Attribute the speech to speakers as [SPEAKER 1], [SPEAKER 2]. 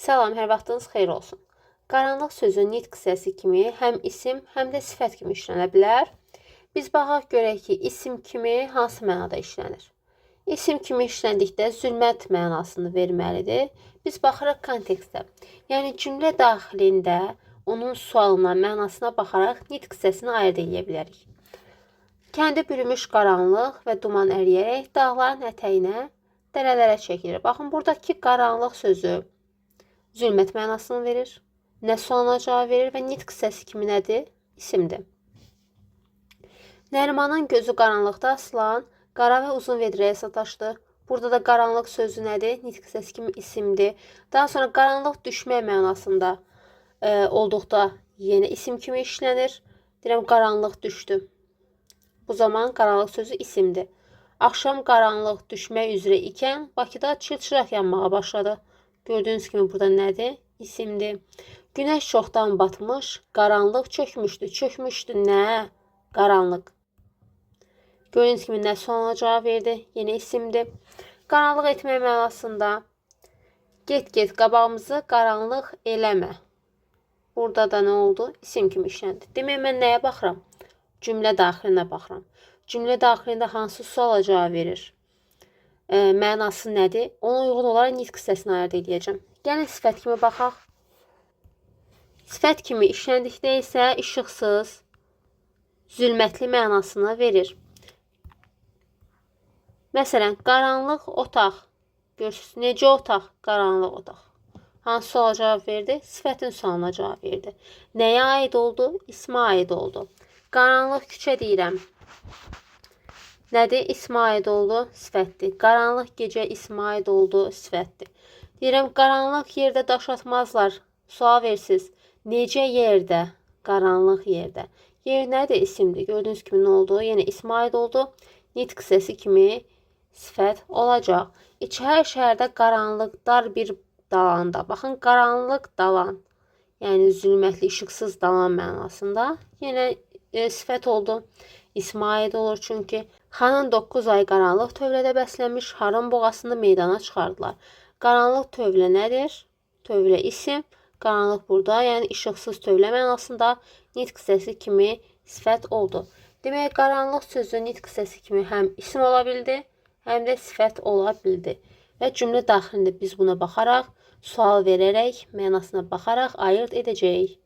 [SPEAKER 1] Salam, hər vaxtınız xeyir olsun. Qaranlıq sözü nitq hissəsi kimi həm isim, həm də sifət kimi işlənə bilər. Biz baxaq görək ki, isim kimi hansı mənada işlənir. İsim kimi işləndikdə zülmət mənasını verməlidir. Biz baxırıq kontekstə. Yəni cümlə daxilində onun sualına, mənasına baxaraq nitq hissəsini ayırd edə bilərik. Kəndi bürümüş qaranlıq və duman əriyərək dağların ətəyinə, dərələrə çəkilir. Baxın, buradakı qaranlıq sözü zülmət mənasını verir. Nə sualına cavab verir və nitq hissəsi kimi nədir? İsimdir. Nərimanın gözü qaranlıqda asılan qara və uzun vedrəyə sataşdı. Burada da qaranlıq sözü nədir? Nitq hissəsi kimi isimdir. Daha sonra qaranlıq düşmək mənasında olduqda yenə isim kimi işlənir. Deyirəm, qaranlıq düşdü. Bu zaman qaranlıq sözü isimdir. Axşam qaranlıq düşmək üzrə ikən Bakıda çılçıraq yanmağa başladı. Gördüyünüz kimi burada nədir? İsimdir. Günəş çoxdan batmış, qaranlıq çökmüşdü. Çökmüşdü nə? Qaranlıq. Gördüyünüz kimi nə sualına cavab verdi? Yenə isimdir. Qaranlıq etmək mənasında get-get qabağımızı qaranlıq eləmə. Burada da nə oldu? İsim kimi işləndi. Demək, mən nəyə baxıram? Cümlə daxilinə baxıram. Cümlə daxilində hansı suala cavab verir? Mənası nədir? Ona uyğun olaraq nitq hissəsini ayırd edəcəm. Gəlin sifət kimi baxaq. Sifət kimi işləndikdə isə işıqsız, zülmətli mənasını verir. Məsələn, qaranlıq otaq. Görürsünüz, necə otaq? Qaranlıq otaq. Hansı suala cavab verdi? Sifətin sualına cavab verdi. Nəyə aid oldu? İsmə aid oldu. Qaranlıq küçə deyirəm. Nədir? İsmə aid oldu, sifətdir. Qaranlıq gecə ismə aid oldu, sifətdir. Deyirəm, qaranlıq yerdə daş atmazlar. Sual versiz. Necə yerdə? Qaranlıq yerdə. Yer nədir? İsimdir. Gördüyünüz kimi nə oldu? Yenə ismə aid oldu. Nitq hissəsi kimi sifət olacaq. İçəri şəhərdə qaranlıq, dar bir dalanda. Baxın, qaranlıq dalan. Yəni zülmətli, işıqsız dalan mənasında. Yenə sifət oldu. İsmə aid olur çünki. Xanın 9 ay qaranlıq tövlədə bəslənmiş harın boğasını meydana çıxardılar. Qaranlıq tövlə nədir? Tövlə isim. Qaranlıq burada, yəni işıqsız tövlə mənasında nitq hissəsi kimi sifət oldu. Demək, qaranlıq sözü nitq hissəsi kimi həm isim ola bildi, həm də sifət ola bildi. Və cümlə daxilində biz buna baxaraq, sual verərək, mənasına baxaraq ayırd edəcəyik.